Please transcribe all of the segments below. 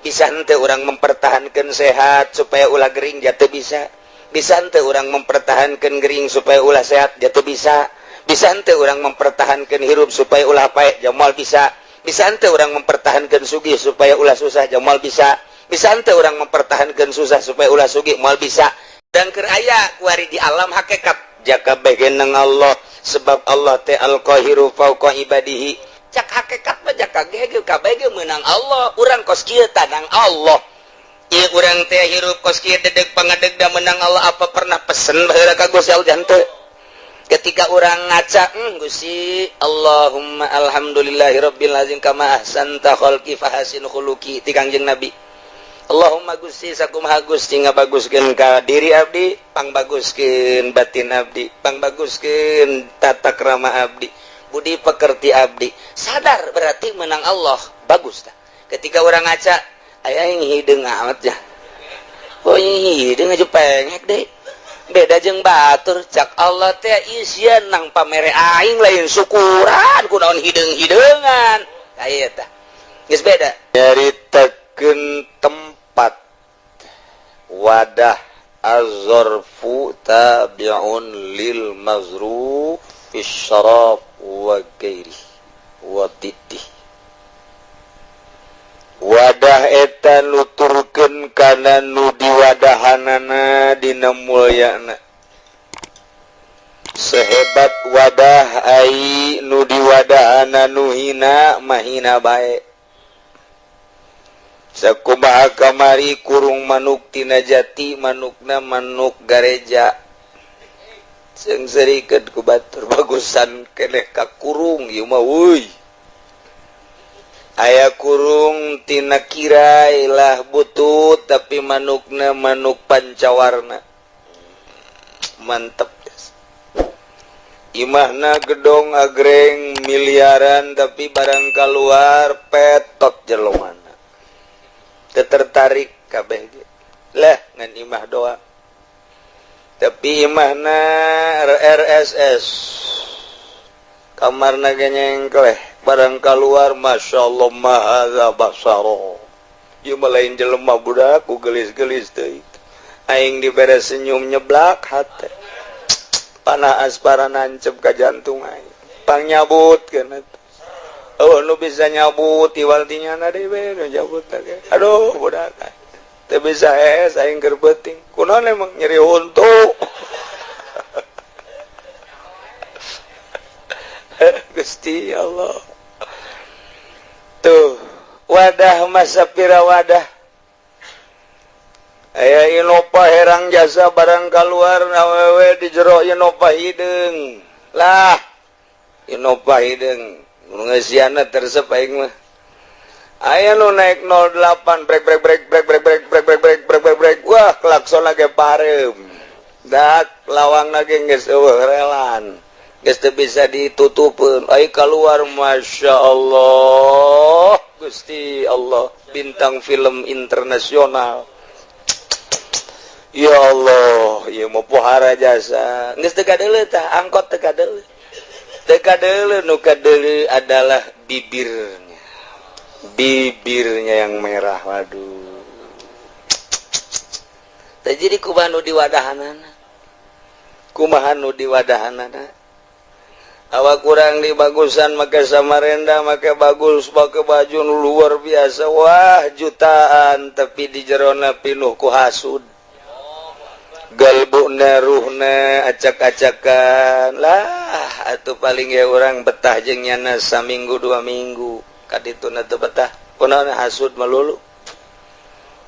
Bisa henteu urang mempertahankan sehat supaya ulah gering? Jatuh bisa. Bisa henteu urang mempertahankan gering supaya ulah sehat? Jatuh bisa. Bisa henteu urang mempertahankan hirup supaya ulah paeh? Jamal bisa. Bisa henteu urang mempertahankan sugih supaya ulah susah? Jamal bisa. Bisa henteu urang mempertahankan susah supaya ulah sugih? Moal bisa. Dan keur aya kuari di alam hakikat jaka bageneng Allah, sebab Allah teh al-qahiru fauqa ibadihi. Cak hakikat mah jaka ge kabeh ge meunang Allah. Urang kos kieu tanang Allah. Ieu urang teh hirup kos kieu dedeg pangadeg da meunang Allah. Apa pernah pesen baheula ka Gusti Allah? Henteu. Ketika urang ngaca, Gusti, Allahumma alhamdulillahirabbil azim kama ahsanta khalqi fahasin khuluqi, ti Kangjeng Nabi. Allahumma Gusti, sakumaha Gusti ngabaguskeun ka diri abdi, pangbaguskeun batin abdi, pangbaguskeun tata krama abdi, budi pekerti abdi. Sadar berarti menang Allah bagus tah. Ketika urang ngaca, aya yang hideung amat ya, oh hideung aja pengek deh, beda jeung batur. Cak Allah teh isian nang pamere aing, lain syukuran. Kunaon hideung-hideungan aya tah? Geus beda. Nyaritakeun tempat wadah, az-zarfu tabi'un lil mazruf fi syaraf wa ghairi wa diddi. Wadah eta nuturkeun kana nu diwadahanana dina mulyana. Sehebat wadah, ai nu diwadahana nu hina mahina bae. Sakumaha kamari kurung manuk tina jati, manukna manuk gareja, seungseurikeun ku batur, bagusan keneh ka kurung ieu mah euy. Aya kurung tina kirai lah butut, tapi manukna manuk pancawarna, mantep. Imahna gedong agreng miliaran, tapi barang keluar petot jelomana, tertarik kabeh lah ngan imah doa. Tapi imahna RSS, kamarna ge nyengkleh, barang keluar, Masya Allah, mahaza basaro, ieu mah lain jelema budak ku gelis-gelis teuing. Aing dibere senyum nyeblak hate, panah aspara nancep ka jantung aing, pang nyabut keun. Oh, nu bisa nyabut iwal ti nyana deui we nu nyabut teh. Aduh, budak teu bisa es aing keur peuting. Kunaon emang? Nyeri huntu. Gusti Allah, tuh wadah masa pira wadah. Aya Innova herang jasa, barang keluar awewe di jero Innova hideung lah. Innova hideung nu ngeusiana tersep aing mah. Aya nu naik 08, brek brek brek brek brek brek brek brek brek brek brek brek, wah, klakson lagi parem dak, lawang lagi geus eueuh relan, geus teu bisa ditutupeun. Ai keluar, Masya Allah, Gusti Allah, bintang film internasional. Ya Allah, ieu mah pohara jasa. Geus teu kadeuleu tah angkot, teu kadeuleu, teu kadeuleu. Nu kadeuleu adalah bibirnya, bibirnya yang merah. Waduh, teh jadi kumaha nu diwadahanana, kumaha nu diwadahanana. Awak kurang dibagusan, make samarenda, make bagus, make baju nu luar biasa, wah, jutaan, tapi di jerona pinuh ku hasud, galbuna, ruhna acak-acakan lah. Atau paling ya orang betah jeung nyana saminggu 2 minggu, kadituna teu betah. Kunaon? Hasud melulu.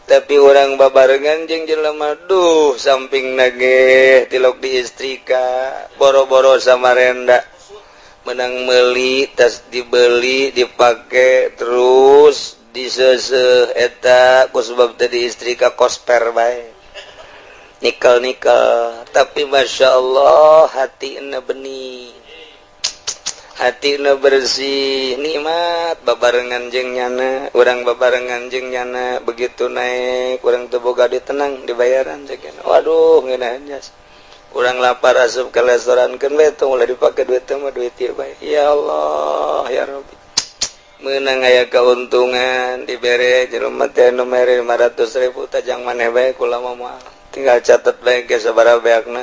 Tapi orang babarengan jeung jelema, duh, samping nage tilok diistrika, boro-boro samarenda menang meli tas, dibeli, dipakai, terus disese eta ku sebab tadi istrika kosper bae, nikel nikel. Tapi Masya Allah, hati benih, hati bersih, nikmat babarengan jeung nyana. Urang babarengan jeung nyana, begitu naik urang teu boga duit, tenang, dibayaran ceuk. Waduh, ngeunaheun jas. Urang lapar, asup ke restoran, keun we, tong ulah dipake duit mah, duit ieu bae. Ya Allah, ya Rabbi. Menang aya keuntungan dibere jelema teh nu mere 500.000 tajang maneh bae kula mah moal. Tinggal catet bae ge sabaraha beakna.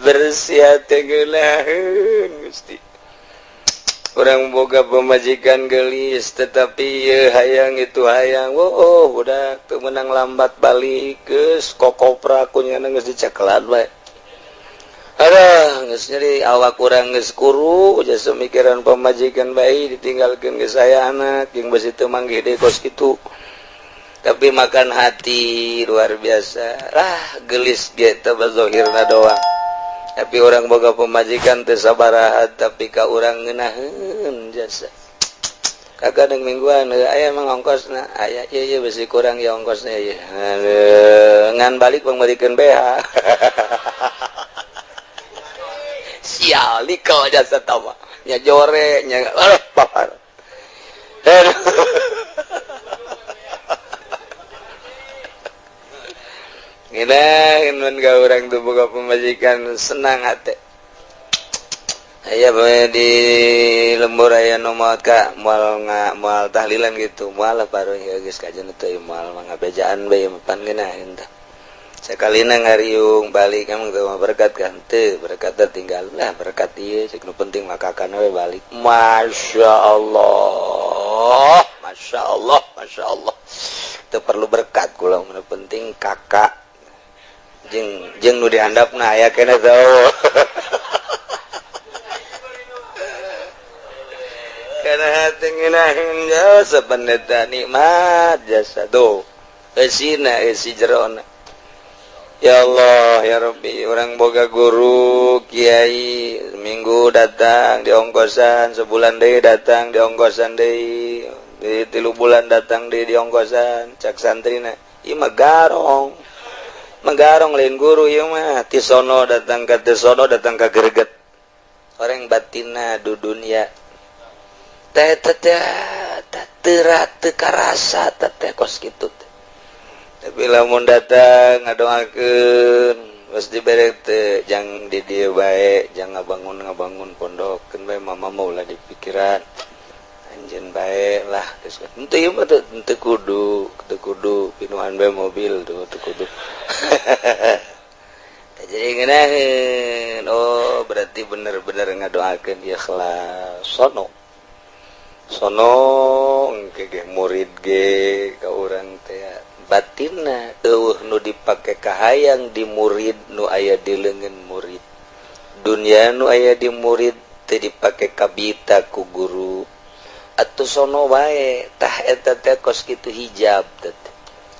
Bersih hate geunaheun Gusti. Urang boga pemajikan gelis tetapi ye hayang itu hayang. Oh, udah teu meunang lambat balik geus kokopra kunyana geus dicekelan bae. Aduh, geus nyeri awak urang geus kuru jasa mikiran pamajikan bae ditinggalkeun geus aya anak jeung besi teu manggih deui kos kitu. Tapi makan hati luar biasa. Lah gelis ge teh bazohirna doang. Tapi orang boga pamajikan teu sabaraha tapi ka urang ngeunaheun jasa. Kakadeng mingguan aya emang ongkosna aya ieu ieu besi kurang ya ongkosna ieu. Ngan balik pangmeurikeun BH. Sial kau jasa tawa nya jore nya aduh papar. Ngeunaheun mun ka urang teu boga pamajikan senang hate. Aya bae di lembur aya nu maot ka moal moal tahlilan gitu moal baru ya geus kajen teu moal mangabejaan bae pan ngeunaheun tah. Sakalina ngariung balik emang teu mah berkat kan teu berkat tinggal lah berkat ieu cek nu penting mah kakana we balik. Masya Allah, Masya Allah, Masya Allah. Teu perlu berkat kula nu penting kakak jeung jeung nu dihandapna aya keneh teu. Kana hate ngeunaheun jasa pendeta nikmat jasa tuh eusina eusi jerona. Ya Allah ya Rabbi, orang boga guru kiai minggu datang di ongkosan, sebulan deui datang di ongkosan deui, di 3 bulan datang deui di ongkosan, cak santrina ieu mah garong. Mah garong lain guru ieu mah, ti sono datang ka ti sono datang ka greget. Orang batinna du dunya teh teh teh teu karasa teh kos kitu teh. Tapi lamun datang ngadoakeun geus dibere teh jang di dieu bae, jang ngabangun-ngabangun pondok keun bae mama mah ulah dipikiran. Anjeun bae lah geus. Henteu ieu mah teu kudu, teu kudu pinuhan bae mobil tuh teu kudu. Jadi ngeunaheun, oh berarti bener-bener ngadoakeun ikhlas. Sono. Sono engke ge murid ge ka urang teh batinna eueuh nu dipake kahayang di murid nu aya di leungeun murid. Dunya nu aya di murid teu dipake kabita ku guru. Atuh sono wae tah eta teh kos kitu hijab teh.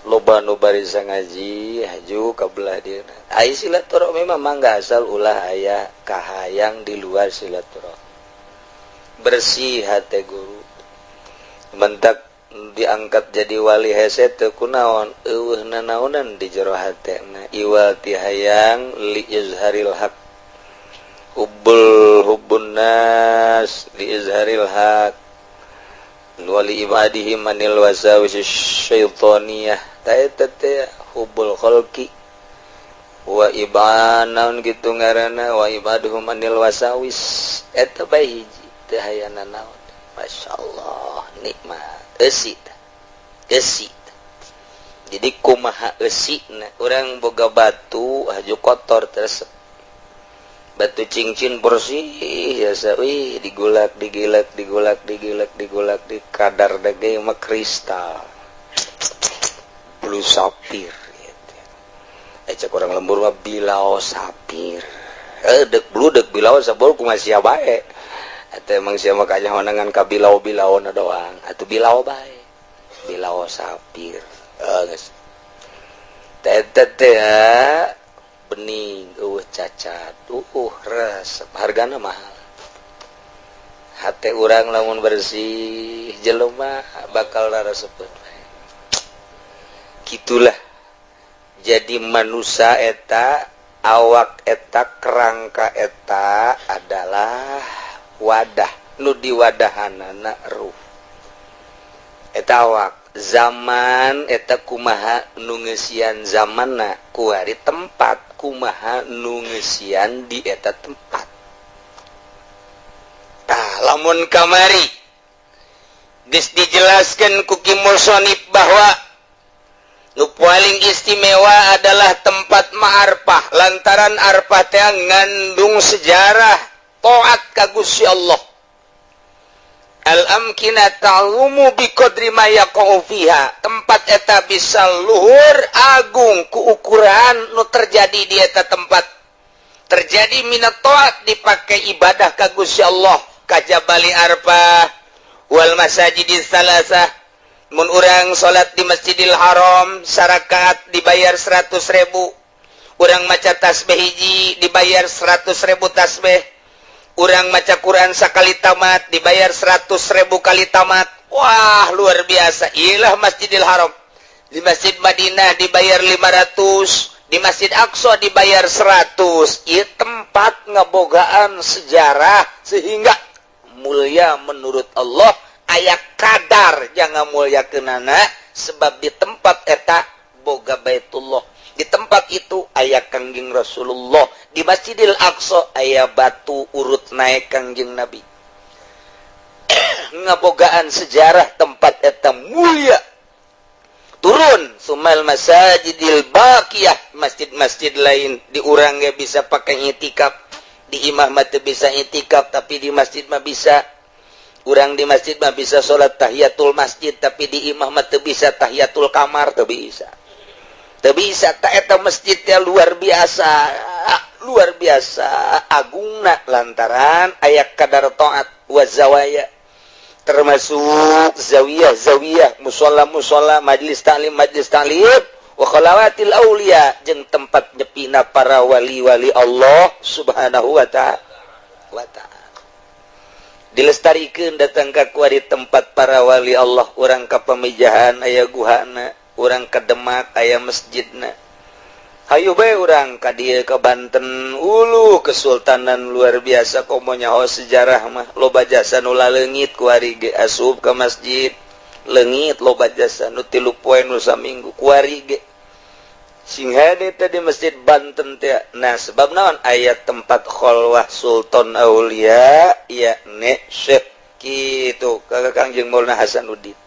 Loba nu barisa ngaji haju ka belah dieuna. Ai silaturahmi mah mangga asal ulah aya kahayang di luar silaturahmi. Bersih hate guru. Mentak diangkat jadi wali hese teu kunaon eueuh nanaonan di jero hatena iwal ti hayang li izharil haq hubbul hubbun nas li izharil haq wali ibadihi manil wasawis syaitoniyah ta eta teh hubbul khalqi wa ibanaun kitu ngaranna wa ibaduhum manil wasawis eta bae hiji teu hayang nanaon. Masyaallah nikmat eusi eusi. Jadi kumaha eusina urang boga batu haju kotor terus batu cincin bersih biasa wih digulak digilak digulak digilak digulak di kadar dege mah kristal blue sapphire gitu. Cek orang lembur mah bilau sapir dek blue dek bilau sabor kumaha sia bae. Atau emang sia mah kanyahonan ka bilau-bilauna doang atuh bilau bae bilau sapir geus teh teh bening eueuh cacat resep hargana mahal. Hate urang lamun bersih jelema bakal raresepeun bae. Kitulah jadi manusia eta awak eta kerangka eta adalah wadah nu diwadahanana ruh eta awak. Zaman eta kumaha nu ngeusian zamanna, kuari tempat kumaha nu ngeusian di eta tempat. Tah, lamun kamari geus dijelaskan ku Ki Musonif bahwa nu paling istimewa adalah tempat ma'arfah, lantaran arfah teh ngandung sejarah taat ka Gusti Allah. Al-amkina ta'lumu biqadri ma yaqa'u fiha. Tempat eta bisa luhur agung ku ukuran nu terjadi di eta tempat, terjadi minat taat, dipakai ibadah ka Gusti Allah, ka Jabali Arfah wal masajidis salasah. Mun urang salat di Masjidil Haram sarakaat dibayar 100.000, urang maca tasbih hiji dibayar 100.000 tasbih, urang maca Quran sakali tamat dibayar 100.000 kali tamat. Wah, luar biasa. Ilah Masjidil Haram. Di Masjid Madinah dibayar 500, di Masjid Aqsa dibayar 100. Ieu tempat ngebogaan sejarah sehingga mulia menurut Allah. Aya kadar jangan mulia kenana, sebab di tempat eta boga Baitullah, di tempat itu aya Kangjeng Rasulullah, di Masjidil Aqsa aya batu urut naik Kangjeng Nabi. Ngabogaan sejarah tempat eta mulia. Turun sumal masajidil baqiyah, masjid-masjid lain di urang ge bisa pakai itikaf. Di imah mah teu bisa itikaf, tapi di masjid mah bisa. Urang di masjid mah bisa salat tahiyatul masjid, tapi di imah mah teu bisa tahiyatul kamar, teu bisa, teu bisa. Tak eta masjidnya luar biasa, luar biasa agungna, lantaran aya kadar taat. Wa zawaya, termasuk zawiyah zawiyah, musola musola, majlis taklim majlis taklim, wa khalawatil aulia, jeung tempat nyepina para wali-wali Allah Subhanahu wa ta'ala. Dilestarikan. Datang ka kuari tempat para wali Allah, urang ka Pamijahan aya guhana, urang ke Demak aya masjidna. Hayu bae urang ka dieu, ke Banten ulu, kesultanan luar biasa. Komo nyaho sejarah mah loba jasa nu laleungit. Kuari ge asup ke masjid leungit, loba jasa nu 3 poe, nu saminggu. Kuari ge sing hade teh di Masjid Banten teh. Nah, sebab naon? Aya tempat kholwah Sultan Aulia, yakni Syekh kitu ka Kangjeng Maulana Hasanuddin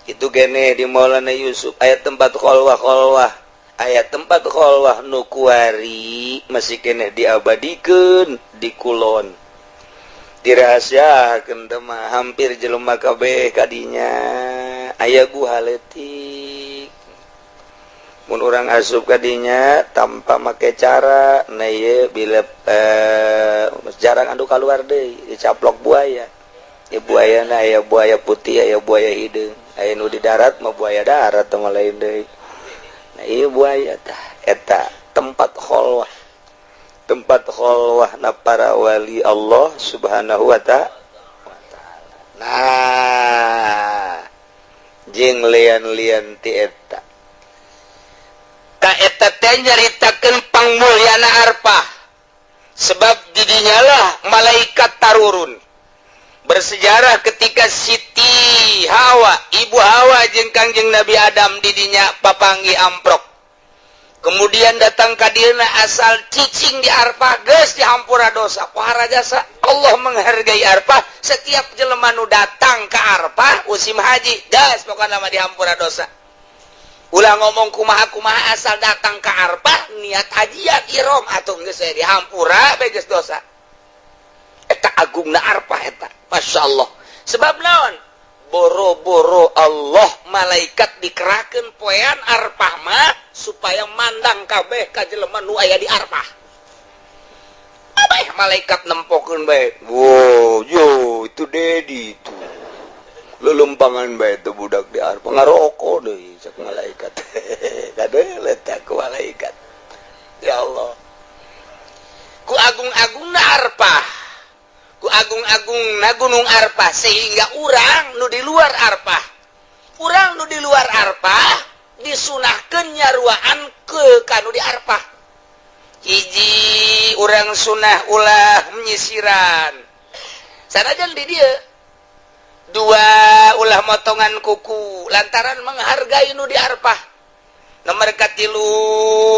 itu gene. Di Maulana Yusuf aya tempat kholwah kholwah, aya tempat kholwah nu kuari masih kene diabadikeun di kulon, dirahasiakeun teh mah hampir jelema kabeh kadinya. Aya guha leutik, mun urang asup kadinya tanpa make cara, nah ieu bila jarang anu keluar deui, dicaplok buaya ya. Buaya na aya buaya putih, aya buaya hideung, aya nu di darat mah buaya darat mah lain deui. Nah, ieu buaya tah eta tempat kholwah, tempat kholwah na para wali Allah Subhanahu wa ta'ala. Nah, jeung lian-lian ti eta. Ka eta teh nyaritakeun pangmulyana Arfah, sebab didinyalah malaikat tarurun. Bersejarah ketika Siti Hawa, Ibu Hawa jeung Kangjeng Nabi Adam didinya papanggi amprok, kemudian datang ka dieuna, asal cicing di Arfah geus dihampura dosa. Para jasa Allah menghargai Arfah. Setiap jelema nu datang ke Arfah musim haji, geus pokokna mah dihampura dosa. Ulah ngomong kumaha kumaha, asal datang ke Arfah niat hajian ihram atau geus dihampura bae geus dosa. Eta agungna Arfah eta, Masya Allah. Sebab naon? Boro-boro Allah, malaikat dikerakeun poean Arfah mah supaya mandang kabeh ka jelema nu aya di Arfah. Abeh malaikat nempokeun bae. Wow, yo itu Dedi itu lelempangan bae itu budak di Arfah, ngarokok deui, cek malaikat. Kade letak ku malaikat. Ya Allah, ku agung-agungna Arfah, ku agung-agung na Gunung Arfah, sehingga urang nu di luar Arfah, urang nu di luar Arfah disunahkeun nyaruaan ke kanu di Arfah. Hiji, urang sunah ulah menyisiran sanajan di dieu. Dua, ulah motongan kuku lantaran menghargai nu di Arfah. Nomor katilu,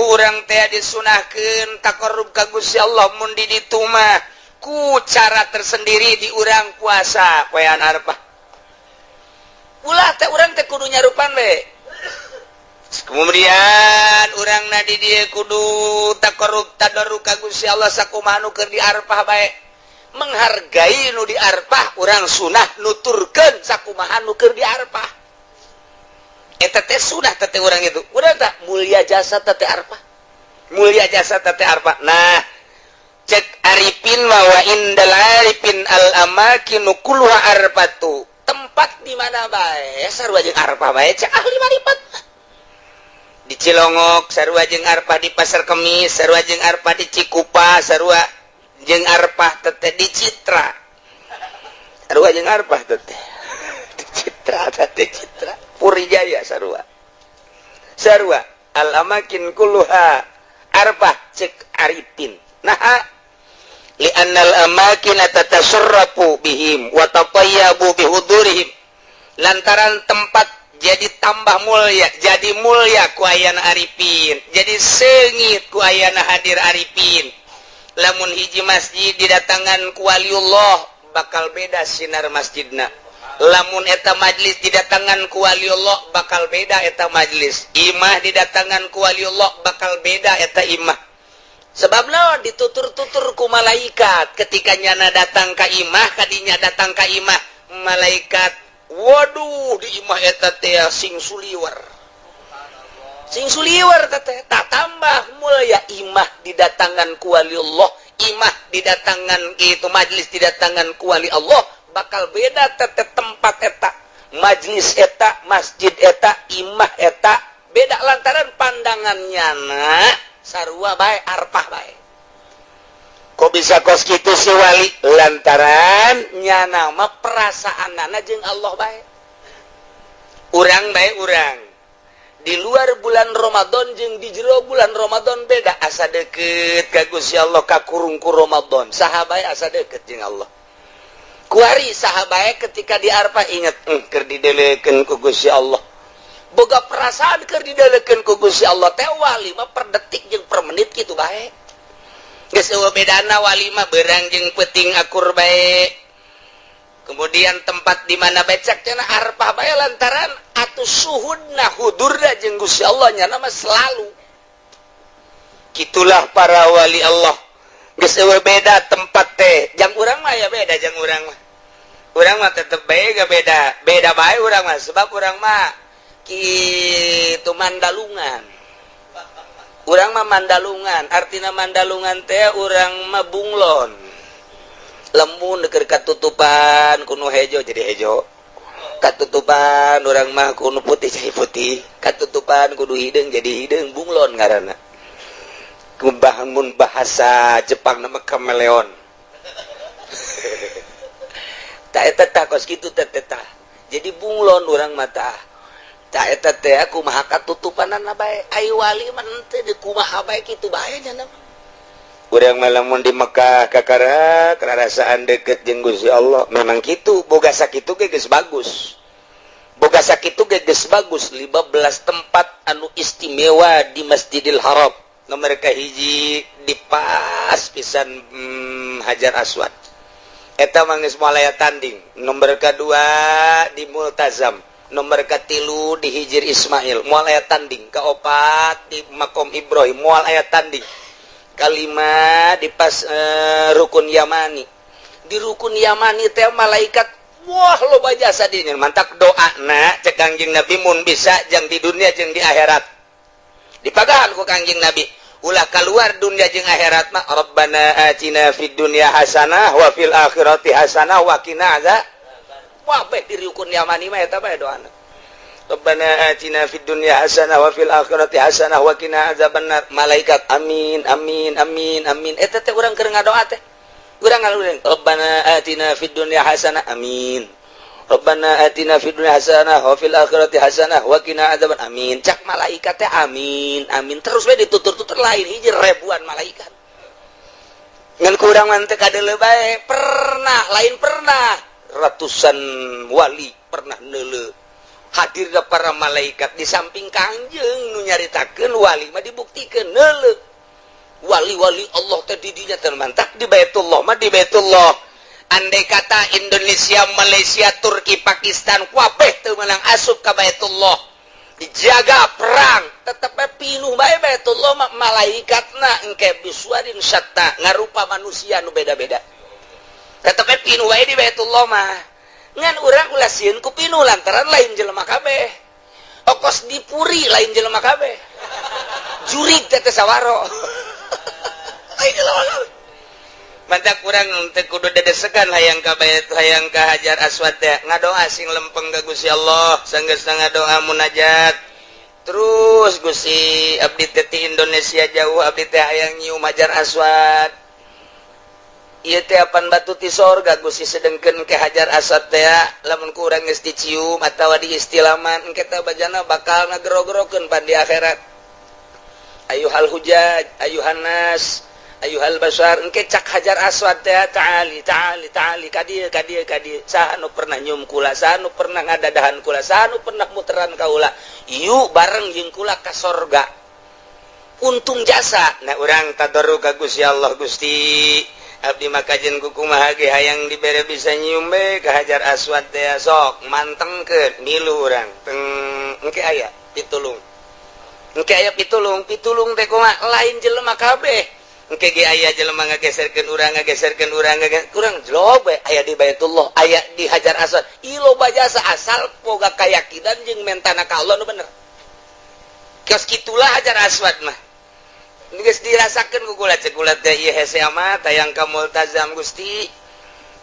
urang teh disunahkeun taqarrub ka Gusti Allah mun di ditu mah ku cara tersendiri di urang puasa poean Arfah. Ulah teh urang teh kudu nyarupan we. Kemudian urang na di dieu kudu taqarrub tadarru ka Gusti Allah sakumaha nu keur di Arfah bae. Menghargai nu di Arfah, urang sunah nuturkeun sakumaha nu keur di Arfah. Eta teh sunah teh urang itu. Urang tak mulia jasa teh Arfah, mulia jasa teh Arfah. Nah, cek arifin wa indal arifin al amakinu kulluha arfatu, tempat di mana bae sarua jeung Arfah bae. Cek ahli marifat, di Cilongok sarua jeung Arfah, di Pasar Kemis sarua jeung Arfah, di Cikupa sarua jeung Arfah teteh, di Citra sarua jeung Arfah teteh, di Citra teteh, Citra Puri Jaya sarua sarua. Al amakin kulluha arfah cek arifin. Nah, li'annal amakin tatasarrafu bihim wa tatayyabu bihudurihim, lantaran tempat jadi tambah mulia, jadi mulia ku ayana arifin, jadi sengit ku ayana hadir arifin. Lamun hiji masjid didatangan ku waliullah, bakal beda sinar masjidna. Lamun eta majlis didatangan ku waliullah, bakal beda eta majlis. Imah didatangan ku waliullah, bakal beda eta imah. Sebab naon? Ditutur-tutur ku malaikat ketika nyana datang ka imah, kadinya datang ka imah malaikat, waduh, di imah eta teh sing suliwer, sing suliwer teh. Tak tambah mulia imah didatangan ku waliullah, imah didatangan itu, majlis didatangan ku wali Allah, bakal beda teh tempat eta, majlis eta, masjid eta, imah eta beda, lantaran pandangan nyana sarua bae, arpah bae. Kok bisa kos kitu si wali? Lantaran nyana mah perasaanana jeung Allah bae. Urang bae, urang di luar bulan Ramadan jeung di jero bulan Ramadan beda. Asa deket ka Gusti Allah kakurung ku Ramadan. Saha bae asa deket jeung Allah kuari. Saha bae ketika di Arfah inget, keur didelekeun ku Gusti Allah, boga perasaan keur didelekeun ku Gusti Allah teh. Wali mah per detik jeung per menit kitu bae, geus eueuh bedana. Wali mah beurang jeung peuting akur bae, kemudian tempat di mana becak cenah arfah bae, lantaran atuh suhudna hudurna jeung Gusti Allah nya mah selalu. Gitulah para wali Allah, geus eueuh beda tempat teh. Jang urang mah ya beda. Jang urang mah, urang mah tetep bae gak beda, beda bae urang mah, sebab urang mah kitu mandalungan. Urang mah mandalungan, artina mandalungan teh urang mah bunglon. Lamun keur katutupan ku nu hejo jadi hejo, katutupan urang mah ku nu putih jadi putih, katutupan ku nu hideung jadi hideung. Bunglon ngaranna. Mun bahasa Jepang nama kameleon. Tak eta tah kos kitu teh teh, jadi bunglon urang mah tah. Tak eta teh aku mah katutupanana bae. Ai wali mah henteu, di kumaha bae kitu bae nya. Urang mah lamun di Mekah kakara kerasaan deket jeung Gusti Allah, memang kitu. Boga sakitu ge geus bagus, boga sakitu ge geus bagus. 15 tempat anu istimewa di Masjidil Haram, nomor kahiji di pas pisan Hajar Aswad, eta mah geus moal aya tanding. Nomor kedua di Multazam, nomor katilu di Hijir Ismail, moal aya tanding. Kaopat di Makom Ibrahim, moal aya tanding. Kalima di pas Rukun Yamani. Di Rukun Yamani teh malaikat, wah, loba jasa dinya. Mantak doa na cek Kangjeng Nabi mun bisa jang di dunia jeung di akhirat dipagahan ku Kangjeng Nabi ulah keluar dunia jeung akhirat mah, Rabbana atina fid dunya hasanah wa fil akhirati hasanah wa qina azab. Wah, bae di Rukun Yamani mah eta bae doana, Rabbana atina fid dunya hasanah wa fil akhirati hasanah wa qina azabannar. Malaikat amin, amin, amin, amin. Eta teh urang keur ngadoa teh urang ngalurin, Rabbana atina fid dunya hasanah, amin. Rabbana atina fid dunya hasanah wa fil akhirati hasanah wa qina azaban, amin. Cak malaikat teh amin, amin terus we ditutur-tutur, lain hiji, ribuan malaikat. Ngan kurang mah teu kadeuleu bae. Pernah, lain pernah. Ratusan wali pernah neuleu, hadirna para malaikat di samping Kangjeng. Nu nyaritakeun wali mah dibuktikan neuleu wali-wali Allah teh di dinya teh. Mantak di Baitullah mah, di Baitullah, andai kata Indonesia, Malaysia, Turki, Pakistan kabeh teu meunang asup ka Baitullah, dijaga perang, tetep pinuh bae Baitullah mah. Malaikatna engke bisuwarin syatta, ngarupa manusia nu beda-beda, tetep pinuh bae di Baitullah mah. Ngan urang ulah sieun ku pinuh, lantaran lain jelema kabeh. Okos di puri lain jelema kabeh, jurig teh teh sawaro, lain jelema kabeh. Mantak kurang teu kudu dedesekan hayang ka bait, hayang ka Hajar Aswad teh. Ngadoa sing lempeng ka Gusti Allah, sanggeus ngadoa munajat terus, "Gusti, abdi teh ti Indonesia jauh, abdi teh hayang nyium Hajar Aswad. Ieu teh apan batu ti sorga, Gusti." Sedengkeun ke Hajar Aswad teh, lamun ku urang geus dicium atawa diistilaman, engke teh bajana bakal ngagero-gerokeun pan di akhirat. "Ayuhal hujaj, ayuhan nas, ayuhal basar," engke cak Hajar Aswad teh, "Ta'ali, ta'ali, ta'ali, ka dieu, ka dieu, ka dieu. Saha nu pernah nyium kula? Saha nu pernah ngadadahan kula? Saha nu pernah muteran kaula? Yuk bareng jeung kula ka sorga." Untung jasa. Nah, urang tadarru ka Gusti Allah, "Gusti, abdi mah kajen ku kumaha ge hayang dibere bisa nyium be ka Hajar Aswad teh." Sok mantengkeun milu urang teng, engke aya pitulung, engke aya pitulung. Pitulung teh kumaha? Lain jelema kabeh. Engke ge aya jelema ngageserkeun urang, ngageserkeun urang, urang jlog we aya di Baitullah, aya di Hajar Aswad. Ieu loba jasa, asal boga kayakinan jeung mentana ka Allah nu bener. Kios kitulah Hajar Aswad mah geus dirasakeun ku kula. Cek kula teh, ieu hese amat hayang ka Multazam, Gusti.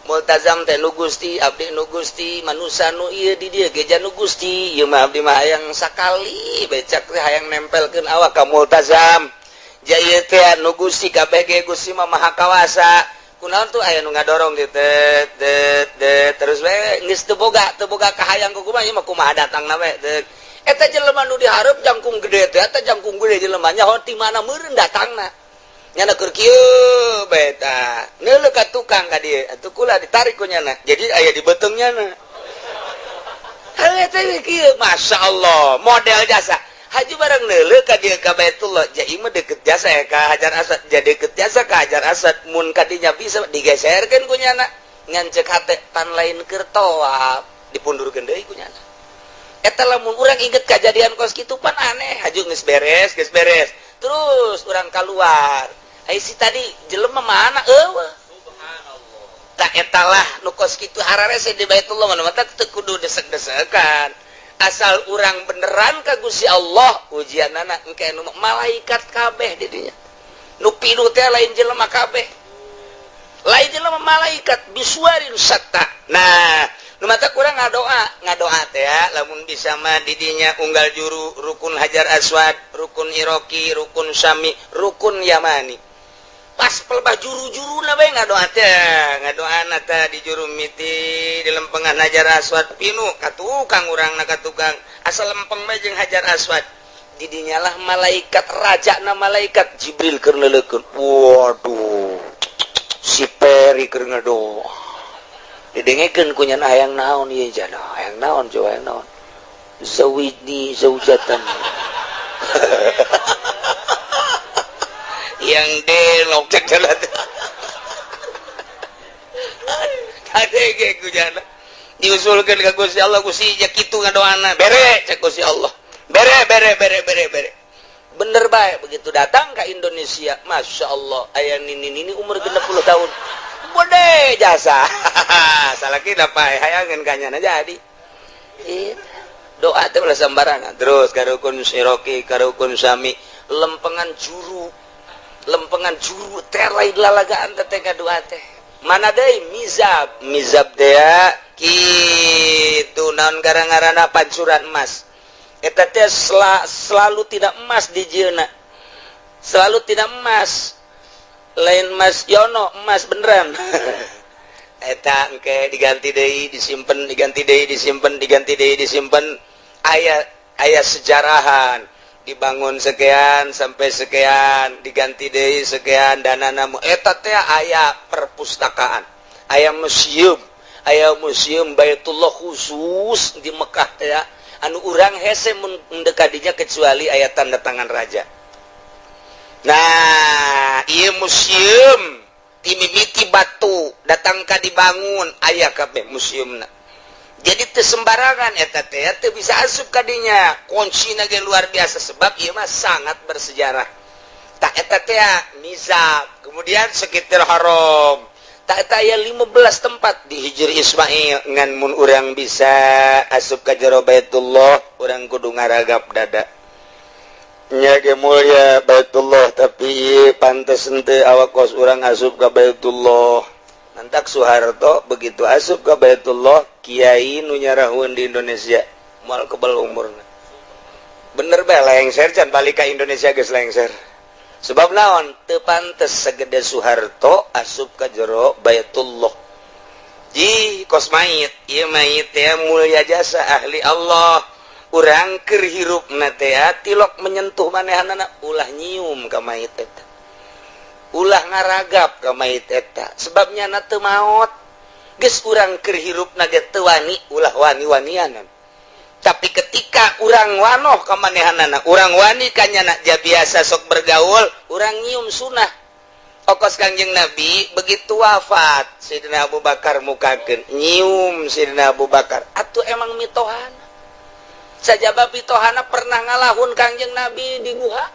Multazam teh nu Gusti, abdi nu Gusti, manusa nu ieu di dieu ge nu Gusti. Ieu mah abdi mah hayang sakali becak teh hayang nempelkeun awak ka Multazam. Ja ieu teh nu Gusti kabeh ge, Gusti mah maha kawasa. Kunaon tuh aya nu ngadorong di tet tet tet terus we, geus teu boga kahayang ku kumaha, ieu mah kumaha datangna we. Eta jelema nu dihareup jangkung gede teh, eta jangkung gede jelema, nyaho ti mana meureun datangna. Nyana keur kieu bae tah, neuleuh ka tukang ka dieu atuh, kula ditarik ku nyana, jadi aya di beuteung nyana. Heuh teh kieu, Masya Allah, model jasa. Haji barang neuleuh ka dieu ka Baitullah, ja ieu mah deket jasa ya ka Hajar Aswad, ja deket jasa ka Hajar Aswad. Mun kadinya bisa digeserkeun ku nyana, ngan cek hate pan lain keur tawaf, dipundurkeun deui ku nyana. Eta lamun urang inget kejadian kos kitu pan aneh. Haju geus beres, geus beres, terus urang keluar, ai si tadi jelema mana? Eueuh. Tak etalah nu kos kitu hararese di Baitullah mana. Mata teu kudu desek-desekan, asal urang beneran ka Gusti Allah. Ujianana engke nu malaikat kabeh di dinya. Nu pinuh teh lain jelema kabeh, lain jelema, malaikat bisuwarin syatta. Nah, nu mata kurang ngadoa, ngadoa teh ya, lamun bisa mah di dinya unggal juru, rukun Hajar Aswad, rukun Iroki, rukun Sami, rukun Yamani. Pas pelbah juru-juru na bae ngadoa teh, ngadoa teh di juru miti di lempengan Hajar Aswad, pinuh ka tukang urang na, ka tukang, asal lempeng bae jeung Hajar Aswad. Di dinya lah malaikat, raja na malaikat Jibril keur neuleukeun, "Waduh, si Peri keur ngadoa." Didengekeun ku nyana, "Hayang naon ieu jana? Hayang naon coba, hayang naon?" "Zawijni zaujatan." Yang delok cek jalan kadege ku jana, diusulkeun ka Gusti Allah, "Gusti, ja kitu ngadoana." "Bere," cek Gusti Allah, "bere, bere, bere, bere, bere." Bener bae, begitu datang ke Indonesia, Masya Allah, aya nini nini umur 60 tahun, gede jasa. Salah kita pae hayangan kanyana jadi. Iya. Doa teh ulah sembarangan. Terus ka rukun Iroki, ka rukun Sami, lempengan juru, lempengan juru teh lain lalagaan teh doa teh. Mana deui? Mizab, mizab teh kitu, naon gara-garana, pancuran emas eta teh selalu tidak emas di jieuna, selalu tidak emas, lain Mas Yono, emas beneran. Eta engke diganti deui, disimpen, diganti deui, disimpen, diganti deui, disimpen. Aya aya sejarahan, dibangun sekian sampai sekian, diganti deui sekian, dana namu. Eta teh aya perpustakaan, aya museum, Aya museum Baitullah khusus di Mekah teh ya, anu urang hese mun kadinya kecuali aya tanda tangan raja. Nah, ieu museum timimiti batu datang ka dibangun, aya kabeh museumna. Jadi teu sembarangan eta teh, teu bisa asup kadinya, kunci ge luar biasa, sebab ieu mah sangat bersejarah. Tak eta teh Mizab, kemudian sekitar Haram. Tak eta aya 15 tempat di Hijr Ismail. Ngan mun urang bisa asup ka jero Baitullah, urang kudu ngaragap dada nya ge. Mulia Baitullah, tapi pantes henteu awak kos urang asup ka Baitullah? Mantak Soeharto begitu asup ke Baitullah, kiai nu nyarahun di Indonesia moal kebal umurna. Bener bae, lengser can balik ka Indonesia geus lengser. Sebab naon? Teu pantes segede Soeharto asup ka jero Baitullah. Ji kos mayit ieu, mayit teh mulia jasa ahli Allah. Urang keur hirupna teh tilok menyentuh manehanana, ulah nyium ka mayit eta, ulah ngaragap ka mayit eta, sebabnya na teu maot. Geus urang keur hirupna ge teu wani, ulah wani-wanianan. Tapi ketika urang wanoh ka manehanana, urang wani kanyana, ja biasa sok bergaul, urang nyium sunah. Okos Kangjeng Nabi begitu wafat Sayyidina Abu Bakar, mukakeun nyium Sayyidina Abu Bakar. Atuh emang mitohana, sajaba mitohana pernah ngalahun Kangjeng Nabi di guha,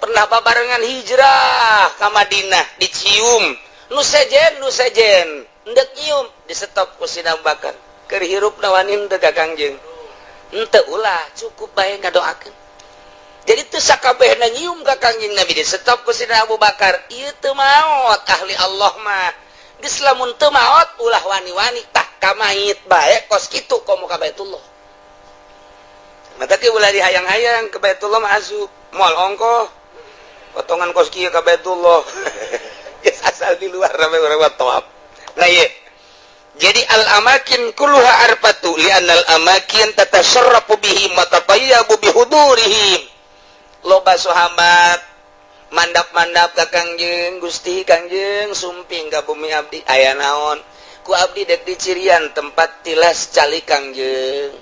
pernah babarengan hijrah ka Madinah, dicium nu sejen, nu sejen ndek nyium di stop ku Sayyidina Abu Bakar. Keur hirup wani teu ka Kangjeng? Henteu, ulah, cukup bae ngadoakeun. Jadi teu sakabehna nyium ka Kangjeng Nabi di stop ku Sayyidina Abu Bakar. Ieu teu maot, ahli Allah mah. Geus lamun teu maot, ulah wani-wani. Tah, ka mayit bae kos kitu, komo ka Baitullah. Mata ke ulah dihayang-hayang ke Baitullah mah, asup moal ongkoh potongan kos kieu ka Baitullah. Geus asal di luar rame urang tawaf. Nah, ieu jadi al amakin kulluha arfatu li'annal amakin tatasarrafu bihim wa tatayyabu bihudurihim. Loba sahabat mandap-mandap ka Kangjeng, "Gusti Kangjeng, sumping ka bumi abdi." "Aya naon?" "Ku abdi dek dicirian tempat tilas calik Kangjeng,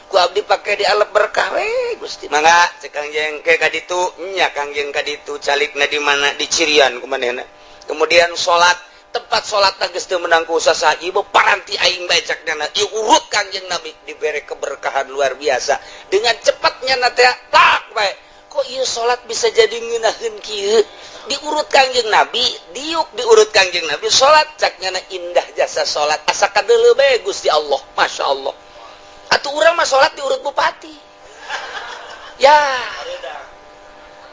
ku abdi pake dialep berkah we, Gusti." "Mangga," cek Kangjeng. "Ke ka ditu nya, Kangjeng?" "Ka ditu." Calikna di mana? Dicirian ku manehna. Kemudian salat, tempat salat geus teu meunang ku saha. "Ieu paranti aing bae," cak dana. Ieu urut Kangjeng Nabi, dibere keberkahan luar biasa. Dengan cepatnya na teh tak bae, kok ieu salat bisa jadi ngeunaheun kieu? Diurut Kangjeng Nabi, diuk diurut Kangjeng Nabi salat, cak nyana indah jasa salat, asa kadeuleu bae Gusti Allah. Masya Allah, atuh urang mah salat diurut bupati ya,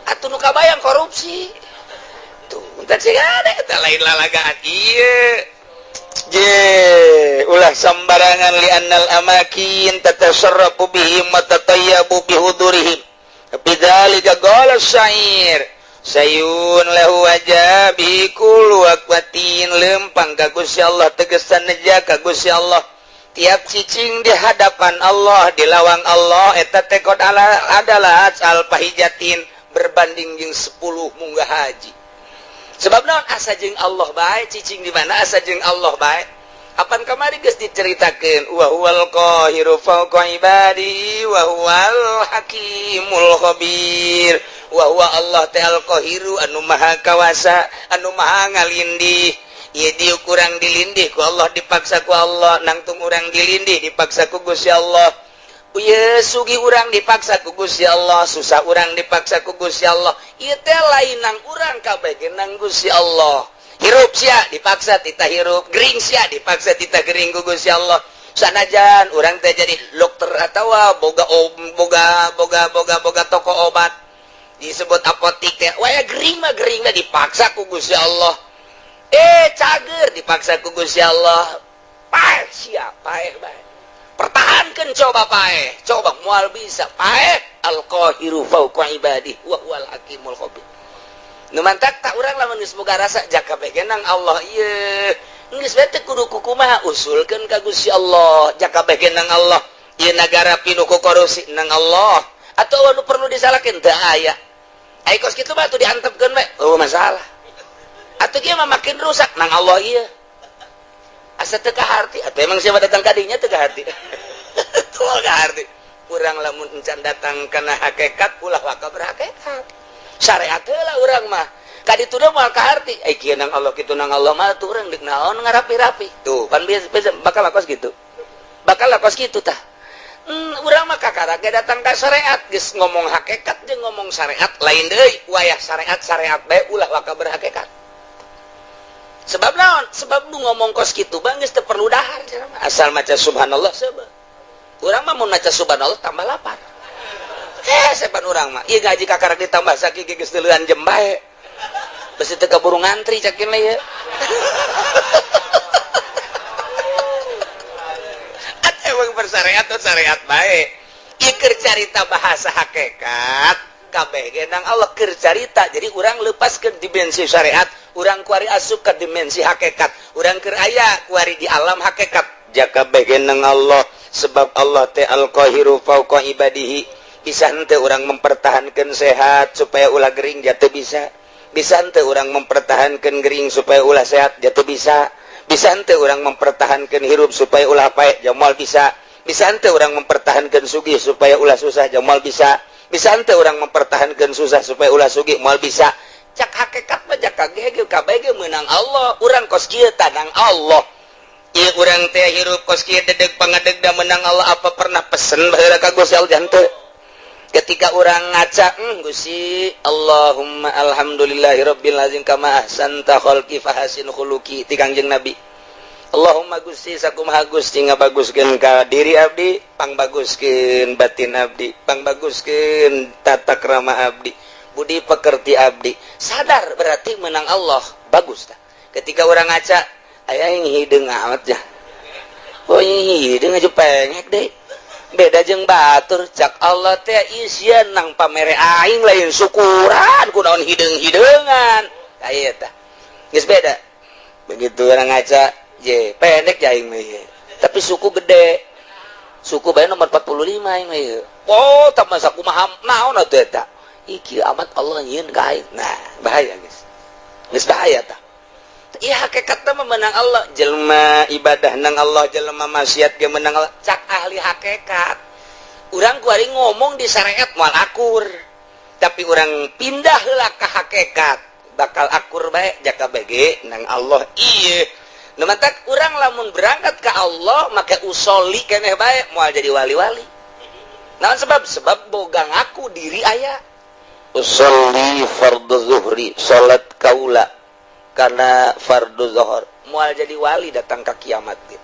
atuh nu kabayang korupsi tuh. Entar sih ada eta lain lalagaan ieu. Je ulah sembarangan, li'annal amakin tatasarrafu bihim wa tatayyabu bihudurihim. Bidzalika qala syair sayun lahu wajabi kullu aqwatin. Lempang ka Gusti Allah, tegesan neja ka Gusti Allah. Tiap cicing di hadapan Allah, di lawang Allah eta teh qad adalah al pahijatin, berbanding jeung 10 munggah haji. Sebab naon? Asa jeung Allah bae, cicing di mana asa jeung Allah bae. Apan kamari geus diceritakeun, wa huwal qahiru fawqa ibadi wa huwal hakimul khabir. Wa huwa Allah teh al qahiru, anu maha kawasa, anu maha ngalindih. Ieu dieu kurang dilindih ku Allah, dipaksa ku Allah. Nangtung urang dilindih, dipaksa ku Gusti Allah. Ieu sugih urang dipaksa ku Gusti Allah, susah urang dipaksa ku Gusti Allah. Ieu teh lain nang urang, kabeh ge nang Gusti Allah. Hirup sia dipaksa tita hirup, gering sia dipaksa tita gering ku Gusti Allah. Sanajan urang teh jadi dokter atawa boga boga boga boga boga toko obat, disebut apotik teh, waya gering mah gering mah dipaksa ku Gusti Allah. Eh, cager dipaksa ku Gusti Allah. Paeh sia, paeh bae, pertahankan, coba paeh, coba moal bisa paeh. Al qahiru fawqa ibadihi wa huwal hakimul khabir. Nu mantak tak urang lamun geus boga rasa jaka bae nang Allah ieu, geus bae teu kudu kukumaha, usulkeun ka Gusti Allah. Jaka bae nang Allah ieu, nagara pinuh ku korupsi, nang Allah. Atau anu perlu disalahkeun teu aya. Ai kos kitu mah atuh diantepkeun bae, oh masalah. Atuh kieu mah makin rusak, nang Allah ieu. Asa teu kaharti atau emang siapa datang kadinya teu kaharti? Tuh kaharti. Urang lamun encan datang kana hakikat, ulah waka berhakikat. Syariat heula urang mah. Kaditu teh moal kaharti. Eh, kieu nang Allah, kitu nang Allah mah tuh urang deuk naon ngarapi-rapi. Tuh, pan biasa bakal kos gitu. Bakal kos kitu tah. Urang mah kakara ge datang ka syariat, geus ngomong hakikat jeung ngomong syariat lain deui. Wayah syariat syariat bae, ulah waka berhakikat. Sebab naon? Sebab nu ngomong kos kitu bang geus teu perlu dahar, asal maca subhanallah. Sebab urang mah mun maca subhanallah tambah lapar. Eh, sepan urang mah ieu gaji kakarak ditambah sakieu geus deuleuan jem bae. Besi teu kaburu ngantri cakin lah ieu. Emang bersyariat tuh syariat bae. Ieu keur carita bahasa hakikat, kabeh ge nang Allah keur carita. Jadi urang lepas ke dimensi syariat, urang kuari asup ke dimensi hakikat. Urang keur aya kuari di alam hakikat. Jaka kabeh ge nang Allah, sebab Allah teh al-qahiru fauqa ibadihi. Bisa henteu urang mempertahankan sehat supaya ulah gering? Jatuh bisa. Bisa henteu urang mempertahankan gering supaya ulah sehat? Jatuh bisa. Bisa henteu urang mempertahankan hirup supaya ulah paeh? Jamal bisa. Bisa henteu urang mempertahankan sugih supaya ulah susah? Jamal bisa. Bisa henteu urang mempertahankan susah supaya ulah sugih? Moal bisa. Cak hakikat mah jaka ge kabeh ge meunang Allah. Urang kos kieu tanang Allah. Ieu urang teh hirup kos kieu dedeg pangadeg da meunang Allah. Apa pernah pesen baheula ka Gusti Allah? Henteu. Ketika orang ngaca, Gusti Allahumma alhamdulillahirabbil azim kama ahsanta khalqi fahasin khuluqi, ti Kangjeng Nabi. Allahumma Gusti, sakumaha Gusti ngabaguskeun ka diri abdi, pangbaguskeun batin abdi, pangbaguskeun tata krama abdi, budi pekerti abdi. Sadar berarti menang Allah, bagus tah. Ketika orang ngaca, aya yang hideung amat ya. Oh, hideung aja pengek deh. Beda jeung batur, cak Allah teh isian nang pamere aing, lain syukuran kunaon hideung-hideungan. Aya tah. Geus beda. Begitu orang ngaca, je pendek ya aing mah. Tapi suku gede. Suku bae nomor 45 aing mah ieu. Oh, tambah sakumaha naon atuh eta? Iki amat Allah nyieun ka aing. Nah, bahaya geus. Geus bahaya tah. Iya, hakikatna mah menang Allah. Jelema ibadah nang Allah, jelema maksiat ge menang Allah. Cak ahli hakikat. Urang kuari ngomong di syariat moal akur. Tapi urang pindah heula ka hakikat, bakal akur bae jaka bege nang Allah ieu. Nu matak urang lamun berangkat ke Allah make usoli keneh bae moal jadi wali-wali. Naon sebab? Sebab boga ngaku diri aya. Usolli fardhu zuhri, salat kaula karena fardu zuhur, moal jadi wali datang ke kiamat gitu.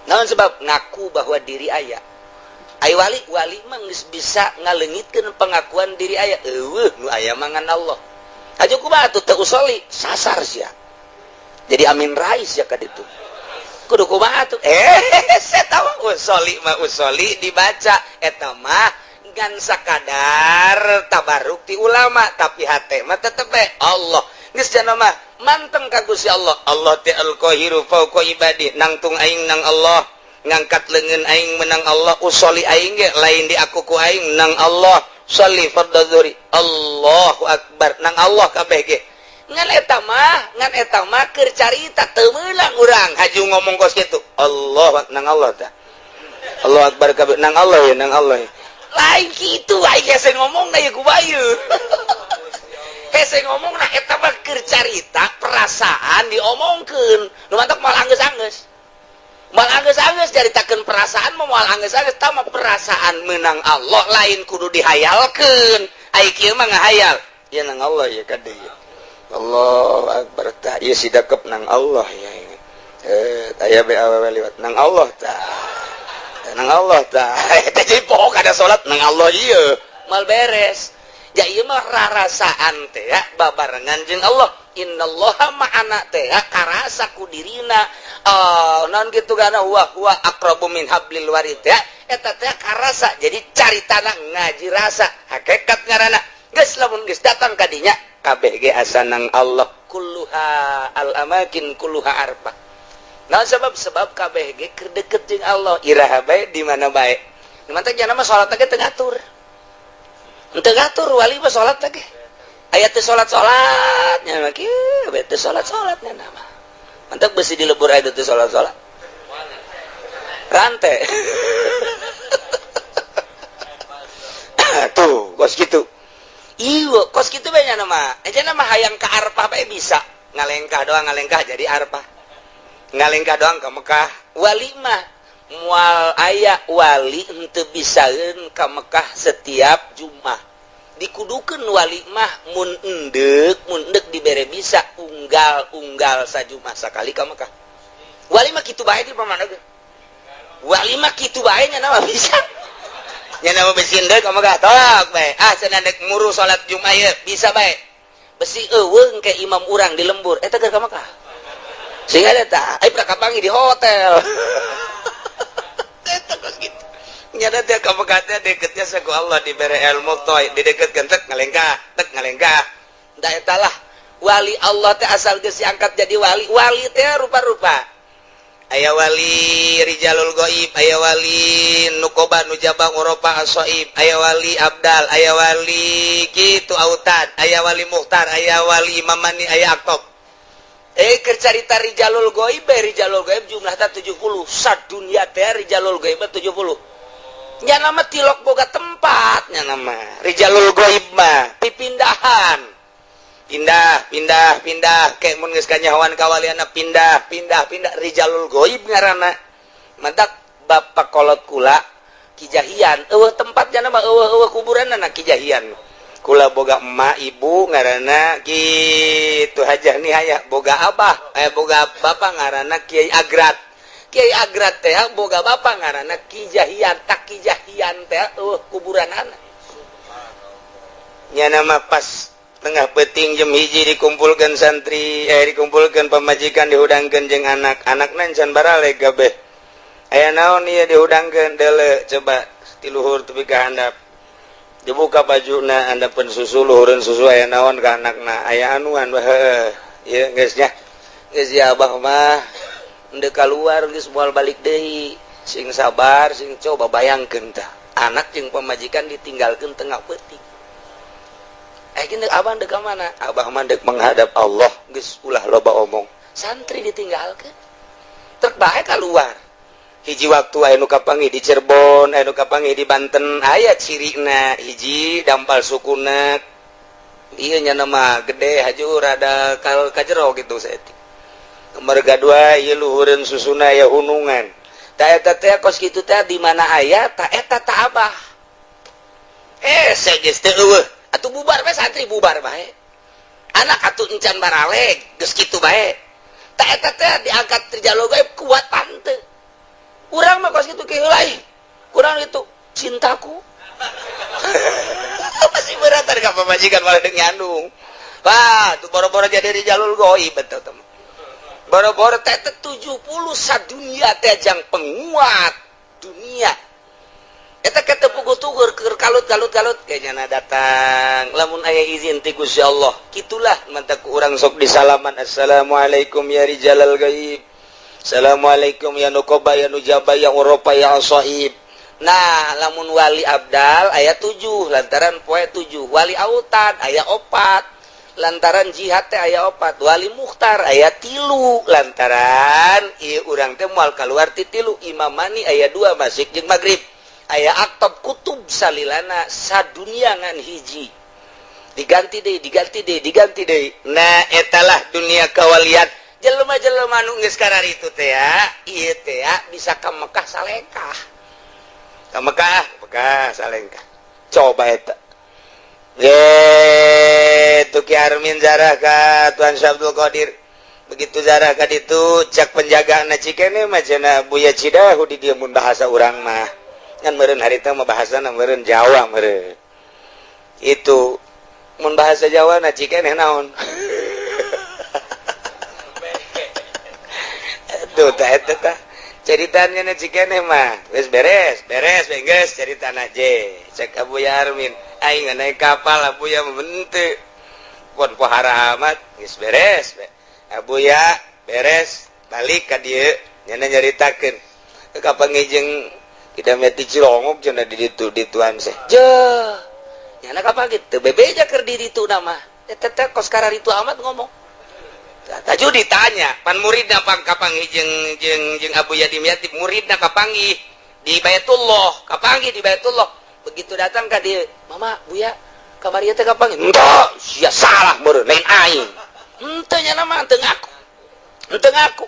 Naon sebab? Ngaku bahwa diri aya. Ai wali, wali mah geus bisa ngaleungitkeun pengakuan diri aya. Eueuh nu aya mangan Allah. Aja kumaha atuh teu usoli, sasar sia. Jadi Amin Rais ya ka ditu. Kudu kumaha atuh? Eh, saya tahu usoli mah usoli dibaca eta mah ngan sakadar tabaruk ti ulama, tapi hate mah tetep bae Allah. Geus cenah mah manteng ka Gusti Allah. Allah teh al-qahiru fauqa ibadi, nangtung aing nang Allah, ngangkat leungeun aing menang Allah, usoli aing ge lain di aku ku aing nang Allah. Sholli fardhu zuhri, Allahu akbar, nang Allah kabeh ge. Ngan eta mah keur carita, teu meunang urang haju ngomong kos kitu. Allah nang Allah tah. Allah akbar kabeh nang Allah ya, nang Allah ya. Lain kitu aing hese ngomong na ieu kumaha. Hese ngomong nah eta mah keur carita perasaan diomongkeun. Nu mantak moal anggeus-anggeus. Moal anggeus-anggeus caritakeun perasaan mah, moal anggeus-anggeus. Tah mah perasaan menang Allah lain kudu dihayalkeun. Ai kieu mah ngahayal. Ya nang Allah ya kade ya. Allah akbar tah ieu si dakep nang Allah ya. Eh, aya be awewe liwat nang Allah tah. Nang Allah tah. Eta jadi pokok ada salat nang Allah ieu. Mal beres. Ya ieu mah rarasaan teh ya babarengan jeung Allah. Innallaha ma'ana teh ya karasa ku dirina. Oh, naon kitu kana huwa huwa aqrabu min hablil warid ya. Eta teh karasa. Jadi caritana ngaji rasa, hakikat ngaranna. Geus lamun geus datang ka dinya kabeh ge asa nang Allah, kulluha al amakin kulluha arfah. Nah, sebab sebab kabeh ge keur deket jeung Allah, iraha bae di mana bae. Nu mantak jana mah salat ge teu ngatur. Teu ngatur wali mah salat ge. Aya teu salat-salat nya mah kieu, bae teu salat-salat nya mah. Mantap besi dilebur aja tuh sholat-sholat. Rantai. Tuh, kos gitu. Iya, kos gitu banyak nama. Aja nama hayang ke Arfah bae bisa. Ngalengkah doang, ngalengkah jadi Arfah. Ngalengkah doang ke Mekah. Wali mah mual aya wali henteu bisaeun ka Mekah setiap Jumat. Dikudukeun wali mah mun endek dibere bisa unggal-unggal sajumat sakali ka Mekah. Wali mah kitu bae di pamana ge. Wali mah kitu bae nya nama bisa. Nya nama besi endek ka Mekah tok bae. Ah cenah dek muru salat Jumat ieu bisa bae. Besi eueung ke imam urang di lembur eta keur ka Mekah. Sehingga eta ai prak kapanggih di hotel. Eta kos kitu. Nyata teh ka Mekah teh deketnya saku Allah dibere ilmu toy dideketkeun tek ngalengkah tek ngalengkah. Da eta lah wali Allah teh asal geus diangkat jadi wali. Wali teh rupa-rupa. Aya wali rijalul goib, aya wali nukoba nujaba ngoropa asoib, aya wali abdal, aya wali gitu autad, aya wali muhtar, aya wali imamani, aya aktob. Keur carita rijalul goib, rijalul goib jumlahna 70. Sadunya teh rijalul goib 70. Nya nama tilok boga tempatnya nama rijalul goib mah pipindahan. Pindah, pindah, pindah kayak mun geus kanyahoan kawaliana pindah, pindah, pindah rijalul goib ngaranna. Mantak bapak kolot kula Kijahian, eueuh tempatnya nama eueuh eueuh kuburanna Kijahian. Kula boga emak ibu ngaranna kitu Hajah Nihaya, boga abah boga bapak ngaranna Kiai Agrat. Kiai Agrat teh boga bapak ngaranna Kijahian, tak Kijahian teh eueuh kuburanana. Nya nama pas tengah peting jam 1 dikumpulkan santri, dikumpulkan pamajikan dihudangkeun jeung anak-anak can baraleg kabeh. Aya naon ieu dihudangkeun deuleu coba ti luhur tepi ka handap. Dibuka bajuna handapeun susu luhureun susu aya naon ka anakna aya anuan heuh ieu geus nya. Geus ya abah mah endek kaluar geus moal balik deui. Sing sabar sing coba bayangkeun tah anak jeung pamajikan ditinggalkeun tengah peuting. Gini, abah dek mana? Abah mah dek menghadap Allah geus ulah loba omong. Santri ditinggalkeun. Trek bae keluar. Hiji waktu aya nu kapanggih di Cirebon, aya nu kapanggih di Banten, aya cirina hiji dampal sukuna. Ieu nya nama gede haju rada kal kajero gitu saeutik. Merga dua ieu luhureun susuna aya hunungan. Ta eta teh kos kitu teh di mana aya ta eta ta abah. Geus teu eueuh. Atuh bubar bae santri bubar bae. Anak atuh encan baraleg geus kitu bae. Ta eta teh diangkat rijalul gaib kuat tante. Urang mah kos kitu kieu lain. Kurang itu cintaku. Masih berat ka pamajikan malah deung nyandung. Wah, tuh boro-boro jadi rijalul gaib betul teman. Boro-boro teh 70 sadunia teh jang penguat dunia. Eta kata puguh tugur keur kalut kalut kalut kayaknya datang lamun aya izin ti Gusti Allah. Kitulah mantak urang sok disalaman assalamualaikum ya rijalal gaib. Assalamualaikum ya nukoba ya nujaba ya uropa ya asoib. Nah, lamun wali abdal aya 7 lantaran poe 7, wali autad aya 4 lantaran jihad teh aya 4, wali mukhtar aya 3 lantaran ieu urang teh moal kaluar ti 3, imamani aya 2 masik jeung magrib. Aya aktob kutub salilana sadunia ngan hiji. Diganti deui, diganti deui, diganti deui. Nah, etalah dunia kawalian. Jelema-jelema nu geus kararitu teh ya, ieu teh ya bisa ka Mekah salengkah. Ka Mekah, Mekah salengkah. Coba eta. Ye, tu Ki Armin zarah ka Tuan Syabdul Qadir. Begitu zarah ka ditu cak penjaga na cikene mah cenah Buya Cidahu di dieu mun bahasa urang mah. Ngan meureun harita mah bahasana meureun Jawa meureun. Itu mun bahasa Jawa na cikene naon? Tuh tah eta tah. Ceritanya na cikene mah geus beres, beres geus caritana je. Cek Abu Armin, aing naik kapal Abu ya henteu. Pon pohara amat geus beres. Abu ya beres balik ka dieu nya nyaritakeun. Kapanggih jeung kita meti Cilongok cenah di ditu dituan seh. Jeuh. Nyana kapanggih teu bebeja keur di ditu mah. Eta teh kos kararitu amat ngomong. Taju ditanya pan muridna pang kapanggih jeung jeung jeung Abu Yatim Yatim, muridna kapanggih di Baitullah, kapanggih di Baitullah. Begitu datang ka dieu, "Mama, Buya, kamari teh kapanggih." "Henteu, sia salah meureun, lain aing." Henteu nya mah teu ngaku. Henteu ngaku.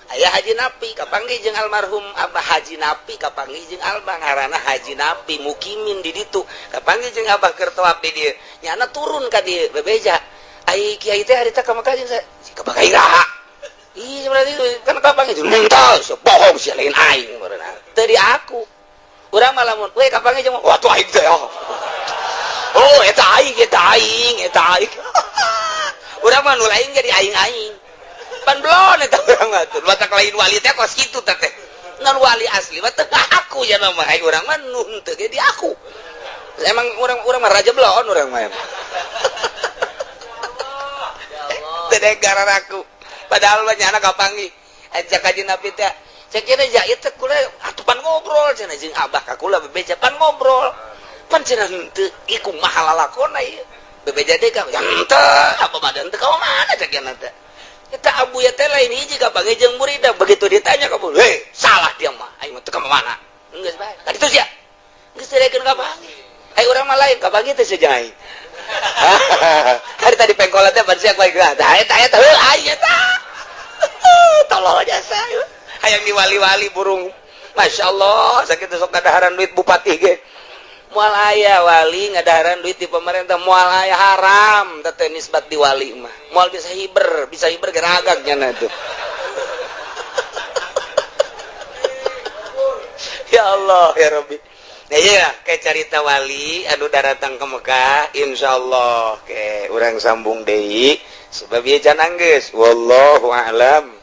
Aya Haji Napi kapanggih jeung almarhum Abah. Haji Napi kapanggih jeung Abah, ngaranna Haji Napi mukimin di ditu, kapanggih jeung Abah keur tawaf di dieu. Nyana turun ka dieu bebeja, "Ai kiai teh harita ka Mekah jeung ka Mekah iraha?" Ih, berarti kan kapanggih jeung. "Henteu, bohong sia, lain aing meureun." Teu di aku. Urang mah lamun we kapanggih jeung, "Wah, tuh aing teh." Oh, eta aing, eta aing, eta aing. Urang mah nu lain jadi aing-aing. Pan belon eta urang mah tuh. Batak lain wali teh kos kitu teh. Non wali asli mah teu ngaku ya mah, ai urang mah nu henteu ge di aku. Emang urang urang mah raja belon urang mah. Teu gara aku. Padahal mah nyana kapanggih. Ajak kaji Nabi teh. Cek kira ja ieu teh kula atuh pan ngobrol cenah jeung Abah ka kula bebeja pan ngobrol. Pan cenah henteu, ieu kumaha lalakonna ieu? Bebeja deui ka henteu, apa badan teu ka mana cek cenah teh. Eta Abu ya teh lain hiji kapanggih jeung murida, begitu ditanya kabur, "Hei, salah dia mah, aing mah teu ka mana." Geus bae. Ka ditu sia. Geus teu kapanggih. Ai urang mah lain kapanggih teh seja aing. Hari tadi pengkolan teh pan sia ku aing. Tah eta eta heuh aing eta. Tolol jasa. Hayang diwali-wali burung. Masya Allah, sakit sok kadaharan duit bupati ge. Moal aya wali ngadaharan duit di pemerintah, moal aya, haram teh nisbat di wali mah. Moal bisa hiber, bisa hiber geragak nya tuh. Ya Allah, ya Rabbi. Nah iya, kayak cerita wali anu datang ke Mekah, insyaallah ke urang sambung deui sebab ieu can anggeus. Wallahu a'lam.